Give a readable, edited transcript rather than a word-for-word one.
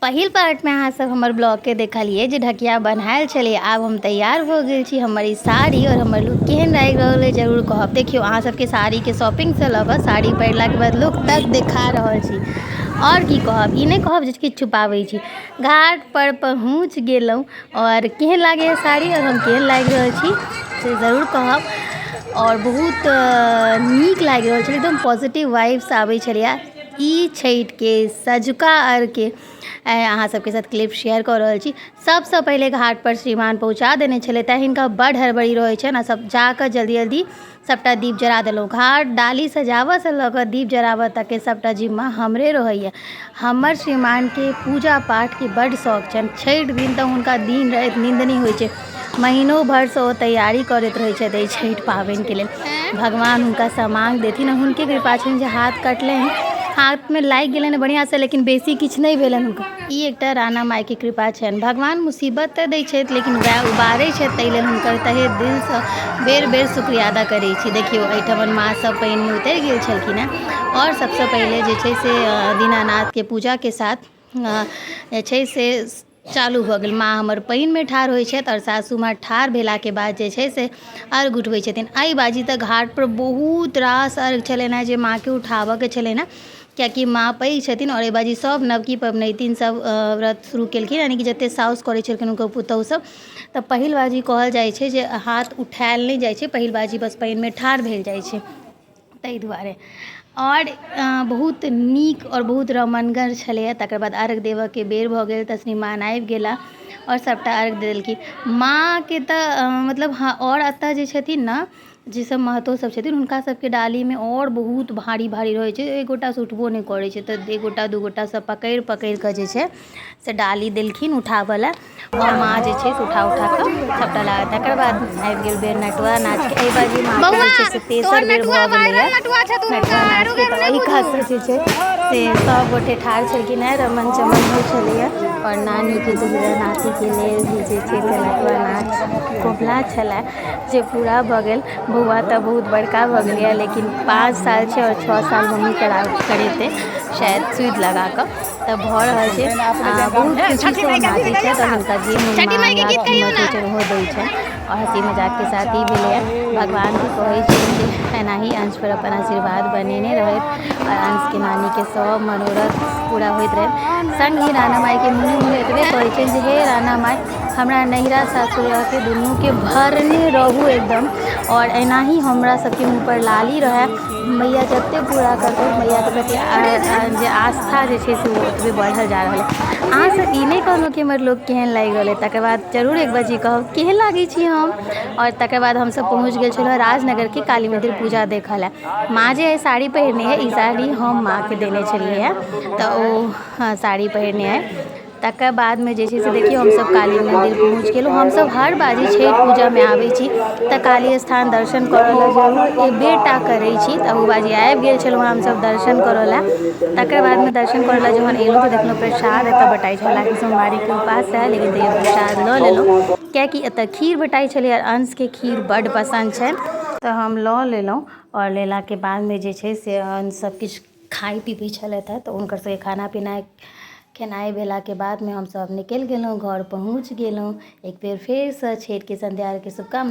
पहिल पार्टमे अहाँ सब हमर ब्लॉगके देखलियै जे ढकिया बन्हायल छलै। आब हम तैयार भऽ गेल छी। हमर ई साड़ी आओर हमर लुक केहन लागि रहल अइ जरूर कहब। देखियौ, अहाँ सबके साड़ीके शॉपिंगसँ लऽ कऽ साड़ी पहिरलाके बाद लुक तक देखा रहल छी। आओर की कहब, ई नहि कहब जे किछु छुपाबै छी। घाट पर पहुँच गेलहुँ। आओर केहन लागैए साड़ी आओर हम केहन लागि रहल छी से जरूर कहब। आओर बहुत नीक लागि रहल छलै, एकदम पॉजिटिव वाइब्स आबै छलैए। ई छठिके सँझुका अर्घके अहाँ सबके साथ क्लिप शेयर कऽ रहल छी। सबसँ पहिले घाटपर श्रीमान पहुँचा देने छलै, तैँ हिनका बड्ड हड़बड़ी रहै छनि आओर सब जाकऽ जल्दी जल्दी सबटा दीप जरा देलहुँ। घाट डाली सजाबऽसँ लऽ कऽ दीप जराबऽ तकके सबटा जिम्मा हमरे रहैए। हमर श्रीमानके पूजा पाठके बड्ड शौक छनि। छठि दिन तऽ हुनका दिन राति नीन्द नहि होइ छै। महीनो भरिसँ ओ तैयारी करैत रहै छथि एहि छठि पाबनिके लेल। भगवान हुनका समांग देथिन। हुनके कृपा छनि जे हाथ कटलनि, हाथमे लागि गेलनि बढ़िआँसँ, लेकिन बेसी किछु नहि भेलनि हुनका। ई एकटा राणा मायके कृपा छनि। भगवान मुसीबत तऽ दै छथि, लेकिन वएह उबारै छथि। ताहि लेल हुनकर तहे दिलसँ बेर बेर शुक्रिया अदा करै छी। देखियौ, एहिठमन माँ सब पानिमे उतरि गेल छलखिन हेँ आओर सबसँ पहिले जे छै से दीनानाथके पूजाके साथ जे छै से चालू भऽ गेल। माँ हमर पानिमे ठाढ़ होइ छथि आओर सासू माँ ठाढ़ भेलाके बाद जे छै से अर्घ उठबै छथिन। एहि बाजी तऽ घाटपर बहुत रास अर्घ छलनि हेँ जे माँके उठाबऽके छलनि हेँ, किएकि माँ पैघ छथिन। आओर एहि बाजी सभ नवकी पबनैतिन सभ व्रत शुरू केलखिन, यानि कि जतेक साउस करै छलखिन हुनकर पुतहु सभ। तऽ पहिल बाजी कहल जाइ छै जे हाथ उठायल नहि जाइ छै, पहिल बाजी बस पानिमे ठाढ़ भेल जाइ छै, ताहि दुआरे। आओर बहुत नीक आओर बहुत रमणगर छलैए। तकर बाद अर्घ देबऽके बेर भऽ गेल तऽ श्रीमान आबि गेला आओर सभटा अर्घ दऽ देलखिन माँके। तऽ मतलब हँ, आओर एतऽ जे छथिन ने, जे सब महतो सब छथिन, हुनका सबके डालीमे आओर बहुत भारी भारी रहै छै, एक गोटासँ उठबो नहि करै छै। तऽ एक गोटा दू गोटा सब पकड़ि पकड़ि कऽ जे छै से डाली देलखिन उठाबऽ लए आओर माँ जे छै से उठा उठा कऽ सबटा लागल। तकर बाद आबि गेल बेर नटुआ नाचके। एहि बाजी माँके जे छै से तेसर बेर भऽ गेलैए नटुआ नाचके। तऽ एहि कातसँ जे छै से सब गोटे ठाढ़ छलखिन हेँ, रमन चमन होइ छलैए। आओर नानीके दुल्हा नातीके लेल भी जे छै से नटुआ नाच कोबला छलै जे पूरा भऽ गेल। बौआ तऽ बहुत बड़का भऽ गेलैए, लेकिन 5 साल छै आओर 6 साल मम्मी करेतै शायद सुइद लगा कऽ। तऽ भऽ रहल छै। बहुत खुशीसँ ओ नाचै छथि आओर हुनका जे मोनमे हिम्मत होइ छनि ओहो दै छनि। आओर हँसी मजाकके साथ ई भेलैए। भगवानके कहै छियनि जे एनाही अंशपर अपन आशीर्वाद बनेने रहथि आओर अंशके नानीके सब मनोरथ पूरा होइत रहै। सङ्ग ही राणा माइके मोने मोने एतबे कहै छियनि जे हे राणा माइ, हमरा नैहरा सासुराके दुनूके भरने रहू एकदम आओर एनाही हमरा सबके मुँहपर लाली रहए। मैया जतेक पूरा करतै, मैयाके प्रति जे आस्था जे छै से ओ ओतबे बढ़ल जा रहल अइ। अहाँसब ई नहि कहलहुँ कि हमर लोक केहन लागि रहल अइ। तकर बाद जरूर एक बार जी कहब केहन लागै छी हम। आओर तकर बाद हमसब पहुँच गेल छलहुँ राजनगरके काली मन्दिर पूजा देखऽ लए। माँ जे एहि साड़ी पहिरने अइ, ई साड़ी हम माँके देने छलियै हँ, तऽ ओ साड़ी पहिरने अइ। तकर बादमे जे छै से देखियौ, हमसब काली मन्दिर पहुँच गेलहुँ। हमसब हर बारी छठि पूजामे आबै छी तऽ काली स्थान दर्शन करऽ लए जरूर एबे टा करै छी। तऽ अहू बाजी आबि गेल छलहुँ हमसब दर्शन करऽ लए। तकर बादमे दर्शन करऽ लए जहन एलहुँ तऽ देखलहुँ प्रसाद एतऽ बँटाइ छलै। हालाँकि सोमवारीके उपास रहए, लेकिन तैयो प्रसाद लऽ लेलहुँ, किएकि एतऽ खीर बँटाइ छलै आओर अंशके खीर बड्ड पसन्द छनि, तऽ हम लऽ लेलहुँ। आओर लेलाके बादमे जे छै से अंश सब किछु खाइ पीबै छलथि हेँ, तऽ हुनकर सबके खाना पीना खेनाइ भेलाके बादमे हमसब निकलि गेलहुँ, घर पहुँच गेलहुँ। एक बेर फेरसँ छठिके संध्या अर्घके शुभकामना।